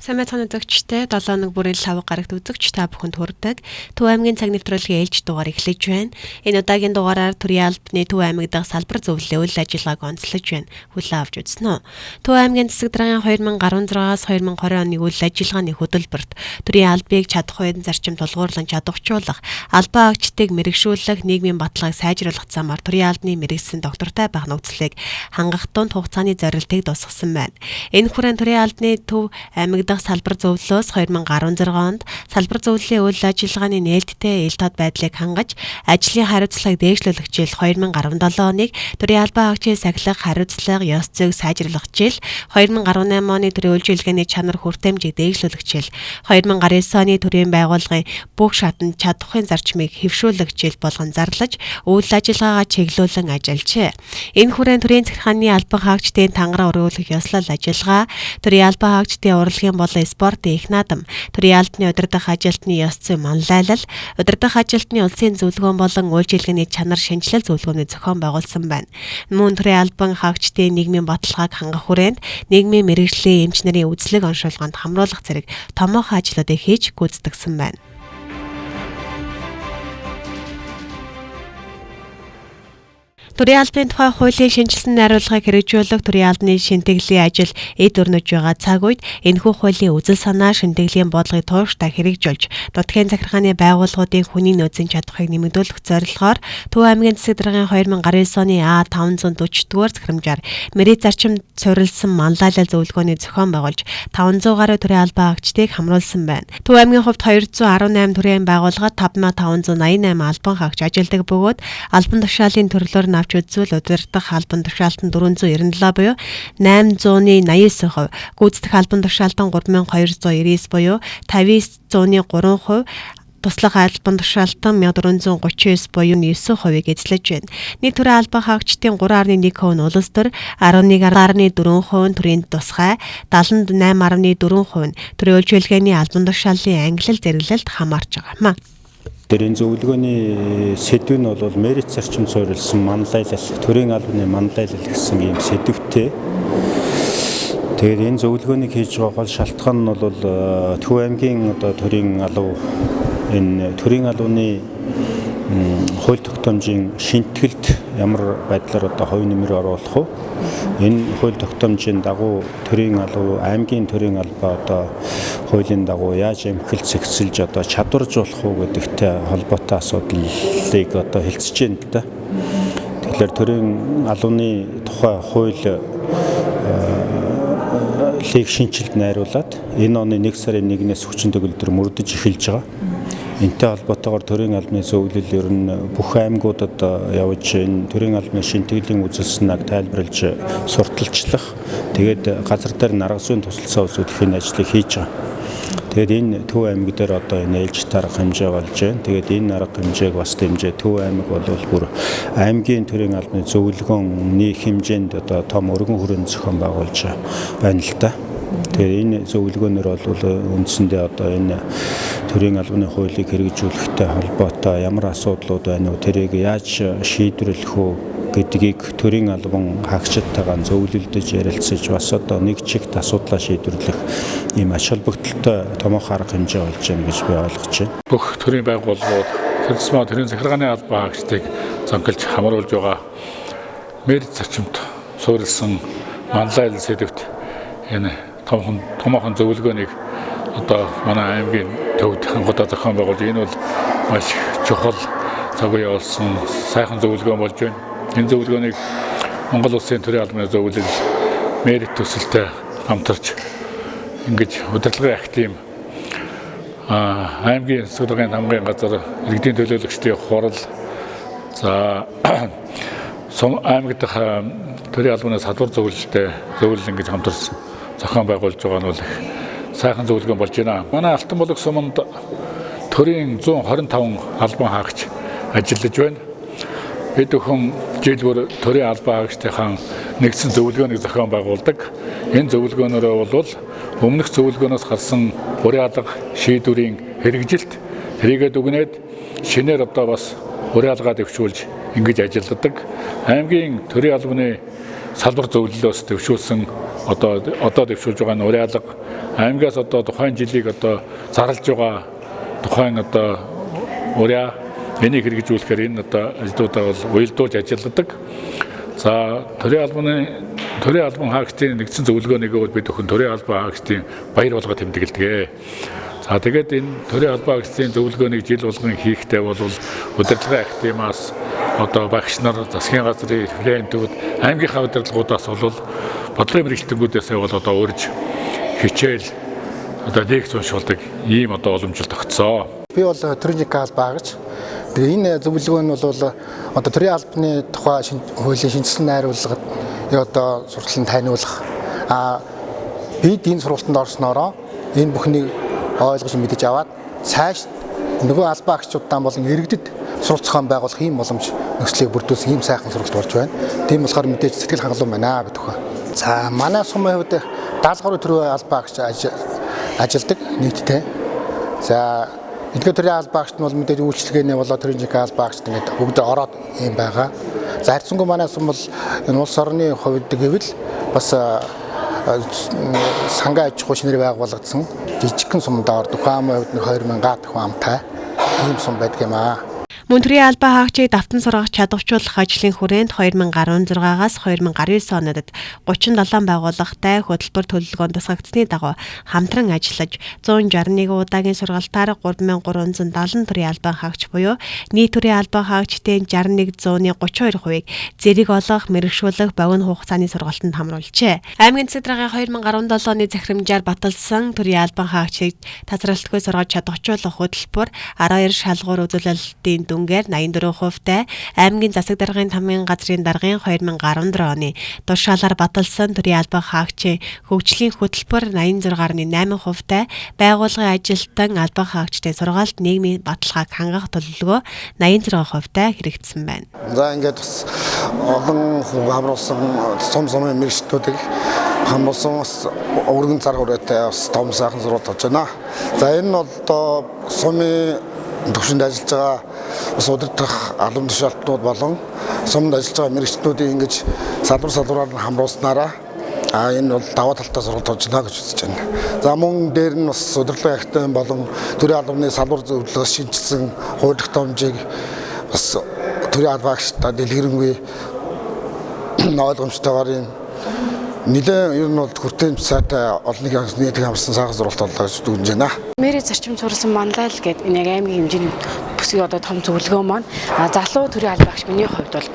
Сайн байцгаана үзэгчтэй 7 нэг бүрийн лав гарагт үзэгч та бүхэнд хүрдэг. Төв аймгийн цаг нэвтрүүлгийн ээлж дугаар эхлэж байна. Энэ удаагийн дугаараар төрийн албаны Төв аймаг дахь салбар зөвлөлийн үйл ажиллагааг онцлож байна. Хүлээн авч үзнэ үү? Төв аймгийн засаг даргын 2016-аас 2020 оны үйл ажиллагааны хөтөлбөрт төрийн албыг чадах үед зарчим тулгуурлан чадварчуулах, албан агчдыг мэрэгшүүлэх, нийгмийн баталгааг сайжруулах замаар төрийн албаны мэрэгсэн доктортой байх нөхцөлийг хангах тунд хугацааны зорилтыг тусгасан байна. Энэ хүрээнд төрийн албаны Төв аймаг дахь салбар зөвлөлөөс 2016 онд салбар зөвлөлийн үйл ажиллагааны нээлттэй ил тод байдлыг хангаж ажлын хариуцлагыг дээшлүүлэх жил, 2017 оныг төрийн албан хаагчийн сахилга, хариуцлага, ёс зүйг сайжруулах жил, 2018 оны төрийн үйлчилгээний чанар хүртээмжийг дээшлүүлэх жил, 2019 оны төрийн байгууллагын бүх шатанд чадварын зарчмыг хэвшүүлэх жил болгон зарлаж үйл ажиллагаагаа чиглүүлэн ажиллажээ. Энэ хүрээнд төрийн захиргааны албан хаагчдын тангараа өргүүлэх ёслол ажиллагаа, төрийн албан хаагчдын урлагийн болон спортын их наадам, төрийн албаны удирдах ажилтны ёс зүйн манлайлал, удирдах ажилтны улсын зөвлөгөөн болон үйлчилгээний чанар шинжилэл зөвлөгөөний зохион байгуулсан байна. Мөн төрийн албан хаагчдын нийгмийн баталгааг хангах хүрээнд нийгмийн мэргэжлийн эмч нарын үзлэг оншуулганд хамруулах зэрэг томоохон ажлуудыг хийж гүйцэтгэсэн байна. Төрийн албаны тухай хуулийн шинжилсэн найруулгыг хэрэгжүүлэх төрийн албаны шинтгэлийн ажил эд өрнөж байгаа цаг үед энэхүү хуулийн үзэл санаа, шинтгэлийн бодлогыг тууштай хэрэгжүүлж нутгийн захиргааны байгууллагуудын хүний нөөцийн чадварыг нэмэгдүүлэх зорилгоор Төв аймгийн засаг даргын 2019 оны А 540 дугаар захирамжаар мэрэгжил зарчимд суурилсан манлайлал зөвлөгөөний зохион байгуулж 500 гаруй төрийн албан хаагчдыг хамруулсан байна. Төв аймгийн хувьд 218 төрийн байгууллагад 5588 албан хаагч ажилладаг бөгөөд албан тушаалын төрлөөр нь авч үзвэл удирдах албан тушаалт нь 497 буюу 889%, гүйцэтгэх албан тушаалт нь 3299 буюу 59.3%, туслах албан тушаалт нь 1439 буюу 9%-ийг эзлэж байна. Нийт төрийн албан хаагчдын 3.1% нь улс төр, 11.4% нь төрийн тусгай, 78.4% нь төрийн үйлчилгээний албан тушаалын ангилал зэрэглэлд хамаарч байгаа юм а. Тэр энэ зөвлөгөөний сэдв нь бол мерит зарчим суурилсан манлайлал, төрийн албаны манлайлал гэсэн ийм сэдвтэй. Тэгээд энэ зөвлөгөөнийг хийж байгаа гол шалтгаан нь бол Төв аймгийн одоо төрийн алба, энэ төрийн албаны хууль тогтоомжийн шинтгэлд ямар байдлаар одоо хувь нэмэр оруулах вэ? Энэ хууль тогтоомжийн дагуу төрийн алба, аймгийн төрийн албаа одоо хуулийн дагуу яаж эмхэл зэгцэлж одоо чадваржуулах уу гэдэгтэй холбоотой асуудлыг одоо хэлцэж байна л да. Тэгэхээр төрийн албаны тухай хууль лиг шинжилд найруулад энэ оны 1 сарын 1-ээс хүчин төгөлдөр мөрдөж эхэлж байгаа. Энтэй холбоотойгоор төрийн албаны зөвлөл ер нь бүх аймагуудад явж энэ төрийн албаны шинтгэлийн үзэл санааг тайлбарлаж сурталчлах, тэгээд газар дээр арга зүйн тусалцаа үзүүлэхийн ажлыг хийж байгаа. Тэгээд энэ Төв аймаг дээр одоо энэ ээлжит арга хэмжээ болж байна. Тэгээд энэ арга хэмжээг бас дэмжээ Төв аймаг бол бүр аймгийн төрийн албаны зөвлөгөөний хэмжээнд одоо том өргөн хүрээнд зохион байгуулж байна л да. Тэгээд энэ зөвлөгөөнөр бол үндсэндээ одоо энэ төрийн албаны хуулийг хэрэгжүүлэхтэй холбоотой ямар асуудлууд байна уу, тэрийг яаж шийдвэрлэх үү гэдгийг төрийн албан хаагчдтайгаа зөвлөлдөж ярилцаж бас одоо нэг чигт асуудлаа шийдвэрлэх ийм ач холбогдолтой томоохон арга хэмжээ болж байна гэж би ойлгож байна. Бүх төрийн байгууллагууд тэр тусмаа төрийн захиргааны албан хаагчдыг зөнгөлж хамруулж байгаа мерит зарчимд суурилсан манлайлал сэдвт энэ томоохон зөвлөгөөнийг одоо манай аймгийн төвд анхудаа зохион байгуулж, энэ бол маш чухал цаг үе болсон сайхан зөвлөгөө болж байна. Энэ зөвлөгөөнийг Монгол Улсын төрийн албаны зөвлөл мерит төсөлтэй хамтарч ингэж удирдлагын актив аймгийн засгийн хамгийн газар, иргэдийн төлөөлөгчдийн хурал, за аймаг дахь төрийн албаны салбар зөвлөлтэй зөвлөл ингэж хамтарч зохион байгуулж байгаа нь бол их сайхан зөвлөгөө болж байна. Манай Алтан булаг суманд төрийн 125 албан хаагч ажиллаж байна. Бид бүхэн жил бүр төрийн албан хаагчдынхаа нэгдсэн зөвлөгөөнийг зохион байгуулдаг. Энэ зөвлөгөөнөөрөө бол өмнөх зөвлөгөөнөөс гарсан бүрийн алга шийдвэрийн хэрэгжилт, тэрийгээ дүгнээд шинээр одоо бас бүрийн алгаа дэвшүүлж ингэж ажилладаг. Аймгийн төрийн албаны салбар зөвлөлөөс дэвшүүлсэн одоо дэвшүүлж байгаа уриалга аймгаас одоо тухайн жилийг одоо зарлж байгаа тухайн одоо уриа энийг хэрэгжүүлэхээр энэ одоо ажлуудаа бол уялдуулж ажилладаг. За төрийн албан хаагчдын нэгдсэн зөвлөгөөнийг бол бид бүхэн төрийн албан хаагчдын баяр болгоо тэмдэглэдэг. За тэгээд энэ төрийн албан хаагчдын зөвлөгөөнийг жил болгон хийхдээ бол удирдлагын академиас одоо багш нар, засгийн газрын референтүүд, аймгийнхаа удирдлагуудаас бол бодлогын мэргэжилтэнгүүдээс бол одоо урьж хичээл одоо лекц уншуулдаг ийм одоо уламжлалт өгцөө. Би бол төрийн жинхэнэ албан хаагч. Тэгээ энэ зөвлөгөө нь бол одоо төрийн албаны тухай хуулийн шинэчлэн найруулгад одоо сурталчилан таниулах. Бид энэ сургалтанд орсноороо энэ бүхнийг ойлгож мэдэж аваад цааш нөгөө албан хаагчуудаа болон иргэдэд сургалт зохион байгуулах ийм боломж нөхцөлийг бүрдүүлсэн ийм сайхан сургалт болж байна. Тийм болохоор мэдээж сэтгэл хангалуун байна бид бүхэн. За манай сумын хувьд 73 төрийн албан хаагч ажилладаг нийтдээ. За эдгээр төрийн албан хаагч нь бол мэдээж үйлчилгээний болоо төрийн жинхэнэ албан хаагч ингээд бүгд ороод юм байгаа. За харьцангуй манай сум бол энэ улс орны хувьд гэвэл бас сангаа аж ахуй шинээр байгуулагдсан жижигхэн сумдаа ордог. Амын хувьд 2000 га төхөн амтай ийм сум байдаг юм аа. Мөн төрийн албан хаагчийг давтан сургах чадварчуулах ажлын хүрээнд 2016-аас 2019 онод 37 байгууллагатай хөтөлбөр төлөвлөгөөнд тусгагдсаны дагуу хамтран ажиллаж 161 удаагийн сургалтаар 3370 төрийн албан хаагч буюу нийт төрийн албан хаагчдын 61.32%-ийг зэрэг олгох, мэргэшүүлэх богино хугацааны сургалтанд хамруулжээ. Аймгийн засаг даргын 2017 оны захирамжаар баталсан төрийн албан хаагчийг тазралтгүй сургаж чадварчуулах хөтөлбөр 12 шалгуур үзүүлэлтийн дүнгээр 84%-тай аймгийн засаг даргын тамгын газрын даргын 2014 оны тушаалаар баталсан төрийн албан хаагчийн хөгжлийн хөтөлбөр 86.8%-тай байгууллагын ажилтан албан хаагчдын сургаалт нийгмийн баталгааг хангах төлөвлөгөө 86%-тай хэрэгжсэн байна. За ингээд бас олон хүн хамруулсан сум сумын мэргэжилтнүүдийг хамруулсан бас өргөн цар хүрээтэй бас том сайхан сургалт болж байна. За энэ нь бол одоо сумын төвшөнд ажиллаж байгаа бас удирдах албан тушаалтнууд болон сумд ажиллаж байгаа мэргэжилтнүүдийг ингэж салбар салбараар нь хамруулснараа энэ бол даваа талтай сургалт болж байна гэж үзэж байна. За мөн дээр нь бас удирдлагын академи болон төрийн албаны салбар зөвлөлөөс шинэчилсэн хууль тогтоомжийг бас төрийн албан хаагчдад дэлгэрэнгүй ойлгомжтойгоор юм нэлээд ер нь бол хүртээмж сайтай олон нийтийг хамарсан сайхан сургалт боллоо гэж дүгнэж байна. Мэрийн зарчим сурсан манлайл гэдэг энэ яг аймгийн хэмжээний бүсгүй одоо том зөвлөгөө маань залуу төрийн албан хаагч миний хувьд бол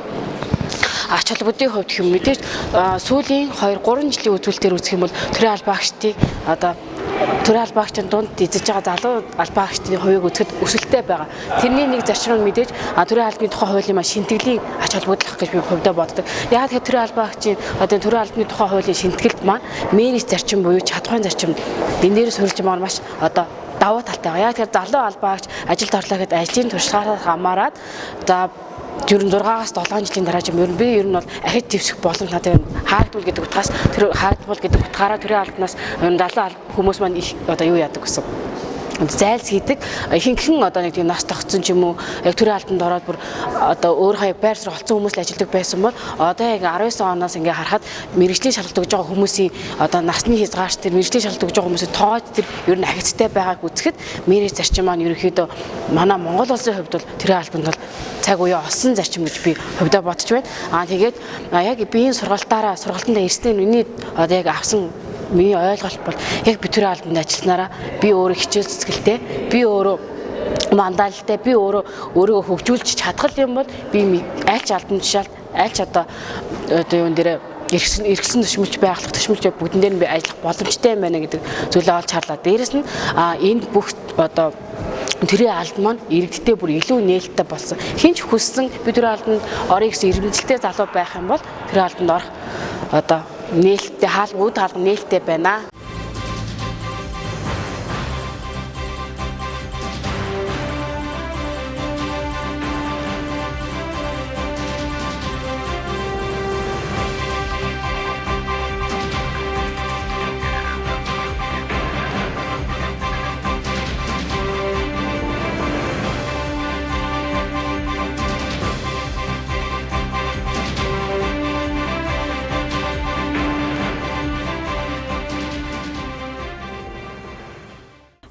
ач холбогдлын хувьд хэм мэдээж сүүлийн 2 3 жилийн үзүүлэлтээр үзэх юм бол төрийн албан хаагчдыг одоо төрийн албан хаагчдын дунд эзэлж байгаа залуу албан хаагчдын хувийг үзэхэд өсөлттэй байгаа. Тэрний нэг зарчим нь мэдээж төрийн албаны тухай хуулийн маань шинтгэлийн ач холбогдол гэж би хувьдаа боддог. Яг тэгэхээр төрийн албан хаагчийн одоо төрийн албаны тухай хуулийн шинэтгэлд маань мэрийн зарчим буюу чадварын зарчим энэ дээр суурилж байгаа маш одоо давуу талтай байгаа. Яг тэгэхээр залуу албан хаагч ажилд орлоо гэхэд ажлын туршлагаас хамаарат за ер нь 6-аас 7 жилийн дараа ч юм ер нь би ер нь бол ахиж дэвших боломж надад хаагдвал гэдэг утгаас тэр хаагдвал гэдэг утгаараа төрийн албанаас ер нь залуу хүмүүс маань их одоо юу яадаг гэсэн зайлс хийдэг. Ихэнхэн одоо нэг тийм нас тогтсон ч юм уу яг төрийн албанд ороод бүр одоо өөр байр суурь олцсон хүмүүс л ажилладаг байсан бол одоо яг 19 оноос ингээ харахад мэргэжлийн шалгалт өгж байгаа хүмүүсийн одоо насны хязгаарч тэр мэргэжлийн шалгалт өгж байгаа хүмүүсийн тоож тэр ер нь ахицтай байгааг үзэхэд мэрэгч зарчим маань ерөнхийдөө манай Монгол улсын хувьд бол төрийн албанд бол цаг үеэ олсон зарчим гэж би хувьдаа бодож байна. Тэгээд яг биеийн сургалтаараа сургалтандаа ирснээр миний одоо яг авсан миний ойлголт бол яг би төрийн албанд ажилласнараа би өөрөө хичээл зүтгэлтэй, би өөрөө мандаалтай, би өөрөө өөрийгөө хөгжүүлж чадах юм бол би аль ч албан тушаалд аль ч одоо юун дээр эргэсэн төшмөлч байглах төшмөлч бүгдэн дээр нь би ажиллах боломжтой юм байна гэдэг зүйлээ олж харлаа. Дээрэс нь энд бүх одоо төрийн албан маань иргэдтэй бүр илүү нээлттэй болсон. Хэн ч хүссэн би төрийн албанд орё гэсэн иргэншилтэй залуу байх юм бол төрийн албанд орох одоо нээлттэй хаалга үд хаалга нээлттэй байна.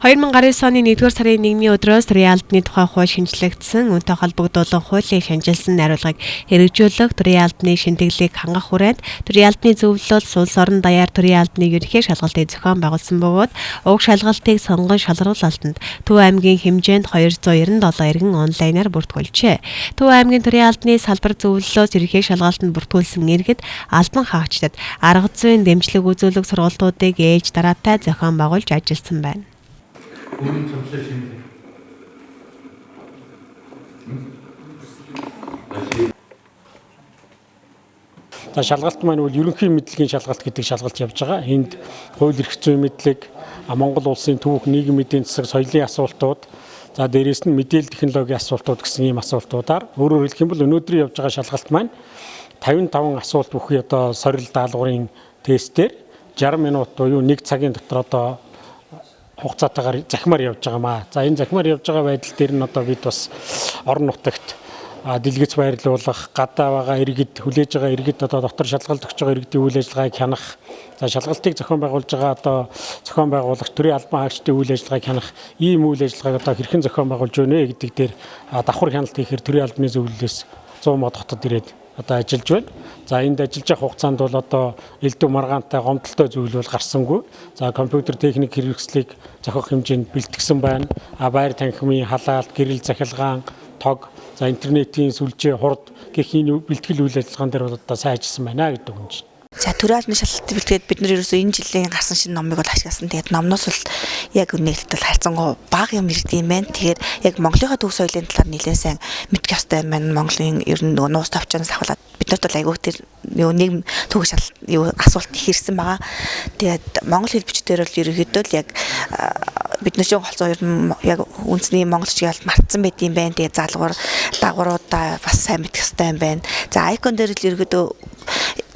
2019 оны 1-р сарын 1-ний өдрөөс төрийн албаны тухай хууль шинэчлэгдсэн, үүнтэй холбогдуулан хуулийн шинэчилсэн найруулгыг хэрэгжүүлэх, төрийн албаны шинэтгэлийг хангах хүрээнд төрийн албаны зөвлөл улс орон даяар төрийн албаны ерөнхий шалгалтыг зохион байгуулсан бөгөөд уг шалгалтыг сонгон шалруулалтанд Төв аймгийн хэмжээнд 297 иргэн онлайнаар бүртгүүлжээ. Төв аймгийн төрийн албаны салбар зөвлөлөөс ерөнхий шалгалтанд бүртгүүлсэн иргэд албан хаагчдад арга зүйн дэмжлэг үзүүлэх сургалтуудыг ээж дараатай зохион байгуулж ажилласан байна. За шалгалт маань бол ерөнхий мэдлэгийн шалгалт гэдэг шалгалт явж байгаа. Энд хууль эрх зүйн мэдлэг, Монгол улсын түүх, нийгэм эдийн засаг, соёлын асуултууд, за дээрээс нь мэдээлэл технологийн асуултууд гэсэн ийм асуултуудаар өөрөөр хэлэх юм бол өнөөдрийн явж байгаа шалгалт маань 55 асуулт бүхий одоо сорил даалгаврын тестээр 60 минут буюу 1 цагийн дотор одоо хугацаатайгаар захимаар явж байгаа маа. За энэ захимаар явж байгаа байдал дээр нь одоо бид бас орон нутагт дэлгэц байрлуулах, гадаа байгаа иргэд, хүлээж байгаа иргэд одоо дотор шалгалт өгч байгаа иргэдийн үйл ажиллагааг хянах, за шалгалтыг зохион байгуулж байгаа одоо зохион байгуулагч төрийн албан хаагчдын үйл ажиллагааг хянах, ийм үйл ажиллагааг одоо хэрхэн зохион байгуулж байна вэ гэдэг дээр давхар хяналт хийхээр төрийн албаны зөвлөлөөс 100 мод хотод ирээд одоо ажиллаж байна. За энд ажиллаж явах хугацаанд бол одоо элдв маргаантай гомдолтой зүйл бол гарсангүй. За компьютер техник хэрэгслийг зохих хэмжээнд бэлтгэсэн байна. А байр танхимын халаалт, гэрэл захилгаан, тог, за интернетийн сүлжээ, хурд гэх энэ бэлтгэл үйл ажиллагаан дээр бол одоо сайн ажилласан байна гэдэг үнэ. За төрийн албаны шалгалтыг бэлтгээд бид нар ерөөсөө энэ жилийн гарсан шинэ номыг бол ашигласан. Тэгээд номноос бол яг үнэхээр л харьцангуй бага юм ирд юм байна. Тэгэхээр яг Монголынхаа төв соёлын талаар нэлээд сайн мэдэх ёстой юм байна. Монголын ер нь нөгөө нуус товчоноос ахуулаад бид нарт бол айгүй тэр юу нийгэм төв шалгалт юу асуулт их ирсэн байгаа. Тэгээд монгол хэл бичгээр бол ерөнхийдөө л яг бид нар чинь голцоо ер нь яг үндэсний монгол чиглэл мартсан байт юм байна. Тэгээд залгуур дагваруудаа бас сайн мэдэх ёстой юм байна. За айкон дээр л ерөнхийдөө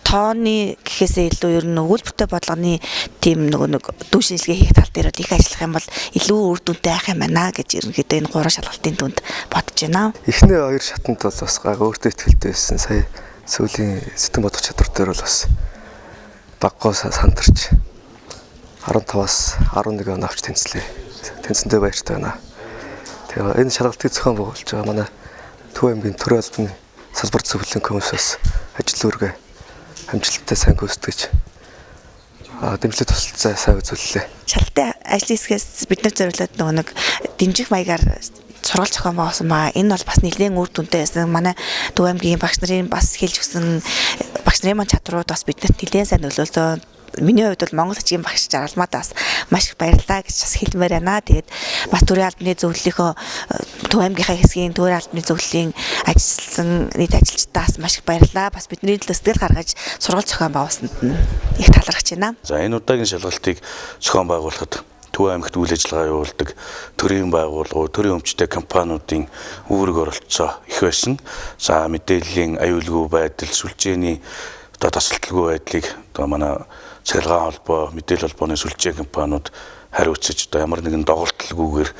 тооны гэхээсээ илүү ер нь өгүүлбэртэй бодлогоны тийм нөгөө нэг дүү шинжилгээ хийх тал дээр бол их ажиллах юм бол илүү үр дүнтэй байх юм байна гэж ерөнхийдөө энэ гурван шалгалтын дүнд бодож байна. Эхний хоёр шатанд бол бас гайгүй өөртөө ихтэй байсан. Сая сүүлийн сэтгэн бодох чадвар дээр бол бас баггоо сантарч 15-аас 11 он авч тэнцлээ. Тэнцэндээ баяртай байна. Тэгээ энэ шалгалтыг зохион байгуулж байгаа манай Төв аймгийн төрийн албаны салбар зөвлөлийн комиссаас ажил үүргээ амжилттай сайн гүйцэтгэж дэмжлэг тусалцаа сайн үзүүллээ. Шалгалтын ажлын хэсгээс бид нар зориулаад нөгөө нэг дэмжих маягаар сургалт зохион байгуулсан ба энэ бол бас нэлээд үр дүнтэй байсан. Манай Төв аймгийн багш нарын бас хэлж өгсөн багш нарын маань чадрууд бас биднэрт нэлээд сайн нөлөөлсөн. Миний хувьд бол Монгол хүчгийн багш Жаргалмаад бас маш их баярлалаа гэж бас хэлмээр байна. Тэгээд бас төрийн албаны зөвлөлийнхөө Төв аймгийнхаа хэсгийн төрийн албаны зөвлөлийн ажилласан нийт ажилчдаас маш их баярлалаа. Бас бидний төлөө сэтгэл гаргаж сургалт зохион байгуулсанд нь их талархаж байна. За энэ удаагийн шалгалтыг зохион байгуулахад Төв аймагт үйл ажиллагаа явуулдаг төрийн байгууллагууд, төрийн өмчтэй компаниудын үүрэг оролцоо их байсан. За мэдээллийн аюулгүй байдал, сүлжээний одоо тасалдалгүй байдлыг одоо манай цахилгаан холбоо, мэдээлэл холбооны сүлжээ компаниуд хариуцаж одоо ямар нэгэн доголдолгүйгээр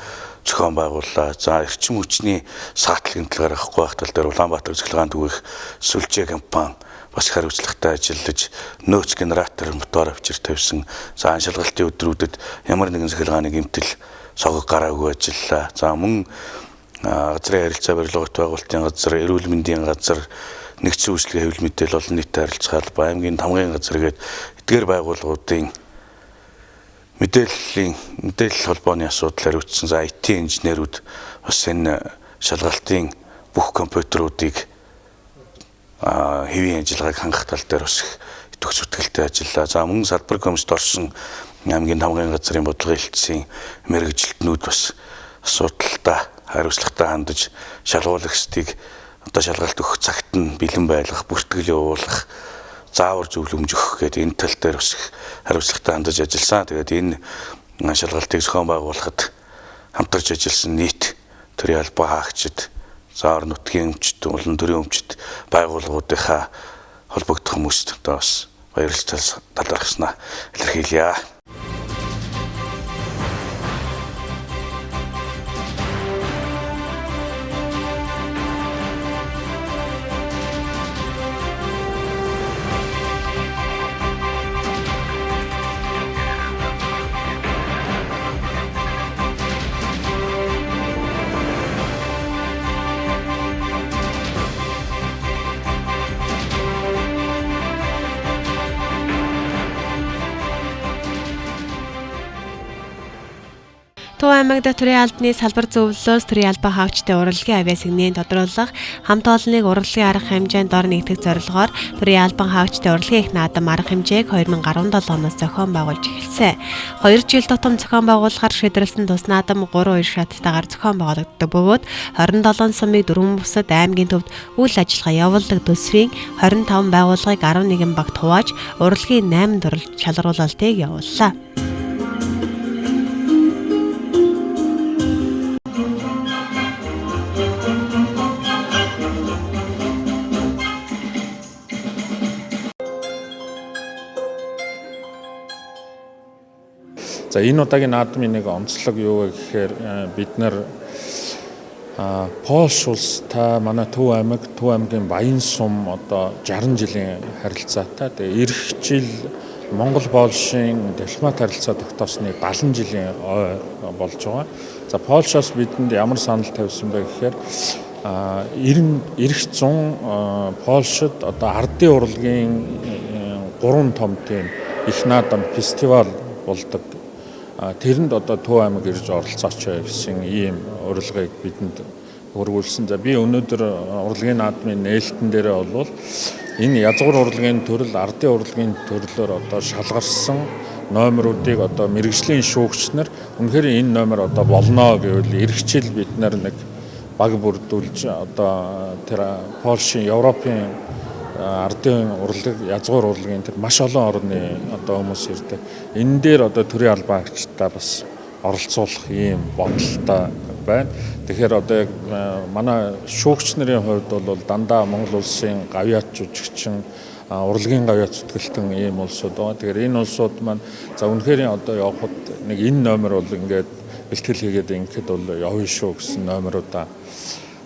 зохион байгууллаа. За эрчим хүчний саатал гэмтэл гаргахгүй байх тал дээр Улаанбаатар цахилгаан түгээх сүлжээ компани бас хариуцлагатай ажиллаж нөөц генератор мотор авчир тавьсан. За энэ шалгалтын өдрүүдэд ямар нэгэн цахилгааны гэмтэл согог гараагүй ажиллаа. За мөн газрын харилцаа барилгын байгуулалтын газар, эрүүл мэндийн газар, нэгдсэн үйлчлэгээ хэвлэл мэдээлэл олон нийтэд харилцах албаа, аймгийн тамгын газар гээд эдгээр байгууллагуудын мэдээлэл холбооны асуудал хариуцсан. За IT инженерүүд бас энэ шалгалтын бүх компьютеруудыг хэвийн ажиллагааг хангах тал дээр бас их идэвх зүтгэлтэй ажиллаа. За мөн салбар комиссд орсон аймгийн тамгын газрын бодлогын хэлтсийн мэргэжилтнүүд бас асуудалтай хариуцлагатай хандаж шалгуулагчдыг одоо шалгалт өгөх цагт нь бэлэн байлгах, бүртгэл явуулах, заавар зөвлөмж өгөх гэдэг энэ тал дээр бас их хариуцлагатай хандаж ажилласан. Тэгээд энэ шалгалтыг зохион байгуулахад хамтарч ажилласан нийт төрийн албан хаагчид, за орон нутгийн өмчт, улан төрийн өмчт байгууллагуудынхаа холбогдох хүмүүст одоо бас баярлалаа талархснаа илэрхийлье. Төв аймаг дахь төрийн албаны салбар зөвлөлөөс төрийн албан хаагчдын урлагийн авиасгнийн тодруулах хамт олонныг урлагийн арга хэмжээнд дор нэгтгэх зорилгоор төрийн албан хаагчдын урлагийн их наадам арга хэмжээг 2017 оноос зохион байгуулж эхэлсэн. 2 жил тутам зохион байгуулахар шийдвэрлсэн тус наадам 3 2 шаттайгаар зохион байгуулагддаг бөгөөд 27 сумыг дөрвөн бусад аймгийн төвд үйл ажиллагаа явуулдаг төсвийн 25 байгууллагыг 11 багт хувааж урлагийн 8 төрөл шалгаруулалтыг явууллаа. За энэ удаагийн наадмын нэг онцлог юу вэ гэхээр бид нар Польш улстай манай Төв аймаг, Төв аймгийн Баян сум одоо 60 жилийн харилцаатай. Тэгээ эх жил Монгол Польшийн дипломат харилцаа тогтоосны 70 жилийн ой болж байгаа. За Польшоос бидэнд ямар санал тавьсан бэ гэхээр 90 эх зун Польшид одоо ардын урлагийн 3 том тийм их наадам фестивал болдог. Тэрэнд одоо Төв аймаг ирж оролцооч гэсэн ийм урилгыг бидэнд хөрвүүлсэн. За би өнөөдөр урлагийн наадмын нээлтэн дээрээ болвол энэ язгуур урлагийн төрөл, ардын урлагийн төрлөөр одоо шалгарсан номеруудыг одоо мэрэгжлийн шүүгч нар үнэхээр энэ номер одоо болно гэвэл эх жил бид нар нэг баг бүрдүүлж одоо тэр Польшийн, Европын ардын урлаг, язгуур урлагийн тэр маш олон орны одоо хүмүүс ирдэг. Энэ дээр одоо төрийн албан хаагчдаа бас оролцуулах ийм бодолтой байна. Тэгэхээр одоо яг манай шүүгч нарын хувьд бол дандаа Монгол улсын гавьяат жүжигчин, урлагийн гавьяат зүтгэлтэн ийм улсууд байгаа. Тэгэхээр энэ улсууд маань за үнэхээр одоо явхад нэг энэ номер бол ингээд бэлтгэл хийгээд ингэхэд бол явна шүү гэсэн номеруудаа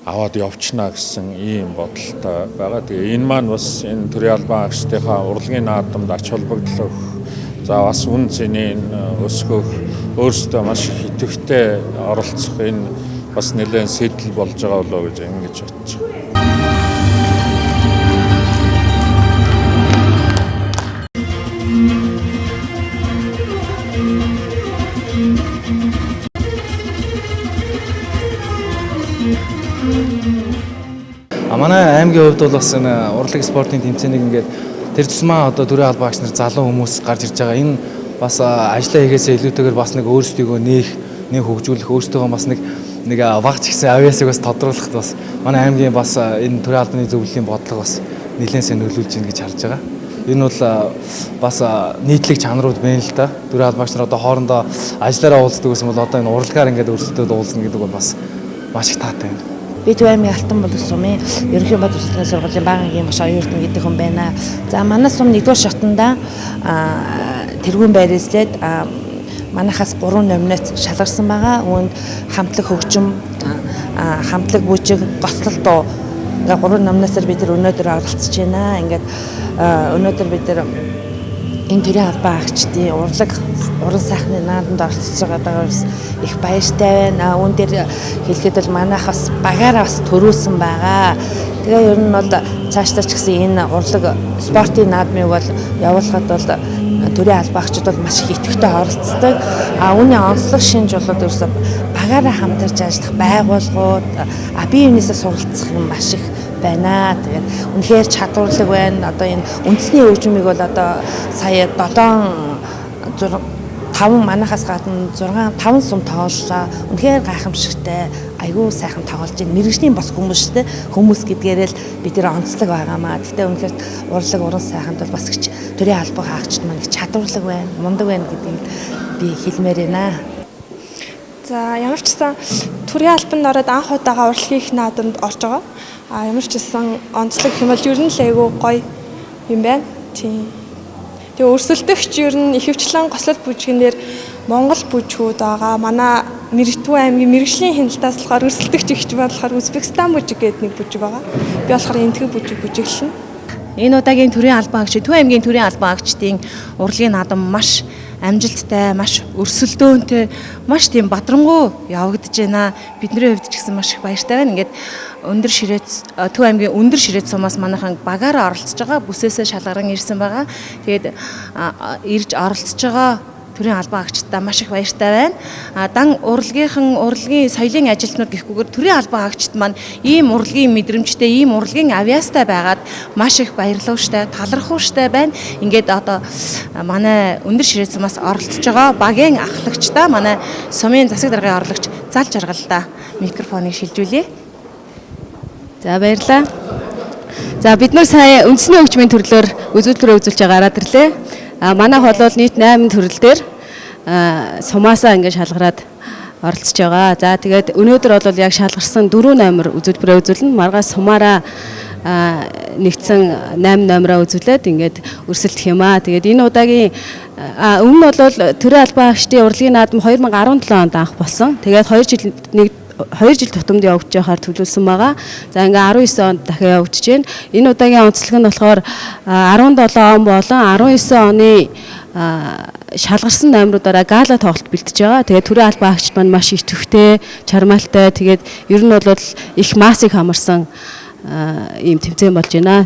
аваад явчихна гэсэн ийм бодолтой байгаа. Тэгээ энэ маань бас энэ төрийн албан хаагчдынхаа урлагийн наадамд ач холбогдол өгөх, за бас үн цэнийг өсгөх, өөрсдөө маш их идэвхтэй оролцох энэ бас нэлээд сэтэл болж байгаа болоо гэж ингэж бодож байна. Манай аймгийн хувьд бол бас энэ урлаг спортын тэмцээнийг ингээд тэр тусмаа одоо төрийн албан хаагч нар залуу хүмүүс гарч ирж байгаа. Энэ бас ажлаа хийгээсээ илүүтэйгээр бас нэг өөрсдийгөө нээх, нэг хөгжүүлэх, өөрсдийгөө бас нэг вагч гэсэн авиасыг бас тодруулахад бас манай аймгийн бас энэ төрийн албаны зөвлөлийн бодлого бас нэлээд сайн нөлөөлж байна гэж харж байгаа. Энэ бол бас нийтлэг чанарууд байна л да. Төрийн албан хаагч нар одоо хоорондоо ажиллаараа уулздаг гэсэн бол одоо энэ урлагаар ингээд өөрсдөө уулзна гэдэг бол бас маш их таатай байна. Би Төв аймгийн Алтан болон сумын ерөнхий боловсролын сургуулийн бага ангийн багш оюун эрдэнэ гэдэг хүн байна. За манай сум 1-р шатанда тэргүүн байр эзлээд манайхаас 3 номинац шалгарсан байгаа. Үүнд хамтлаг хөгжим, хамтлаг бүжиг, гоцлол дуу ингээ 3 номинацаар бид нар өнөөдөр оролцож байна. Ингээд өнөөдөр бид нар энэ төрийн албан хаагчдын урлаг уран сайхны наадамд оролцож байгаагаар их баяртай байна. Үүн дээр хэлэхэд бол манайх бас багаараа бас төрүүлсэн байгаа. Тэгээ ер нь бол цаашдаа ч гэсэн энэ урлаг спортын наадмыг бол явуулахад бол төрийн албан хаагчид бол маш их идэвхтэй оролцдог. А үүний онцлог шинж болоод ерөөсөө багаараа хамтарч ажиллах байгууллагууд бие биенээсээ суралцах юм маш их байна. Тэгээд үнэхээр чадварлаг байна. Одоо энэ үндэсний хөгжмийг бол одоо сая 7 5 манайхаас гадна 6 5 сум тоглолоо. Үнэхээр гайхамшигтай, айгүй сайхан тоглож байна. Мэргэжлийн бас хүмүүс шүү дээ. Хүмүүс гэдгээрээ л бид нэр онцлог байгаамаа. Гэхдээ үнэхээр урлаг уран сайханд бол бас их төрийн албан хаагчид маань их чадварлаг байна, мундаг байна гэдгийг би хэлмээр байна. За ямар ч гэсэн төрийн албанд ороод анх удаага урлагийн их наадамд орж байгаа. А ямар ч гэсэн онцлог юм бол ер нь л айгүй гоё юм байна. Тийм. Тэгээ өрсөлдөгч ер нь ихэвчлэн гоцлол бүжгэнээр Монгол бүжгүүд байгаа. Манай Мэрэгтүү аймгийн мэрэгжлийн хяналтаас болохоор өрсөлдөгч ихч болохоор Узбекистан бүжиг гэдэг нэг бүжиг байгаа. Би болохоор энтхэг бүжиг бүжиглэнэ. Энэ удаагийн төрийн албан хаагч, Төв аймгийн төрийн албан хаагчдын урлагийн наадам маш амжилттай, маш өрсөлдөөнтэй, маш тийм бадрангуй явагдаж байна. Бидний хувьд ч гэсэн маш их баяртай байна. Ингээд өндөр ширээт Төв аймгийн өндөр ширээт сумаас манайхан багаараа оролцож байгаа. Бүсээсээ шалгаран ирсэн байгаа. Тэгээд ирж оролцож байгаа Төрийн албан агчдаа маш их баяртай байна. Дан урлагийнхан, урлагийн соёлын ажилтнууд гэхгүйгээр төрийн албан агчид маань ийм урлагийн мэдрэмжтэй, ийм урлагийн авьяастай байгаад маш их баярлууштай, талархууштай байна. Ингээд одоо манай өндөр ширээ сумаас оролцож байгаа багийн ахлагчдаа, манай сумын засаг даргын орлогч Зал Жаргалдаа микрофоныг шилжүүлье. За, баярлалаа. За, бид нар сая үндэсний хөгжмийн төрлөөр үзүүлбэрээ үзүүлж байгаа гараад ирлээ. Манайх бол нийт 8 төрөл дээр сумаасаа ингээд шалгараад оролцож байгаа. За, тэгээд өнөөдөр бол яг шалгарсан 4 номер үзүүлбэрээ үзүүлнэ. Маргааш сумаараа нэгдсэн 8 номероо үзүүлээд ингээд өрсөлдөх юм аа. Тэгээд энэ удаагийн, өмнө нь бол төрийн албан агчдын урлагийн наадам 2017 онд анх болсон. Тэгээд 2 жил нэг 2 жил тутамд явагдаж байхаар төлөвлөсөн байгаа. За, ингээ 19 онд дахиад явагдаж байна. Энэ удаагийн онцлог нь болохоор 17 он болон 19 оны шалгарсан номеруудаараа гала тоглолт бэлтэж байгаа. Тэгээд төрийн албан агчид маань маш идэвхтэй, чармаалтай. Тэгээд ер нь бол их массыг хамарсан ийм тэмцээн болж байна.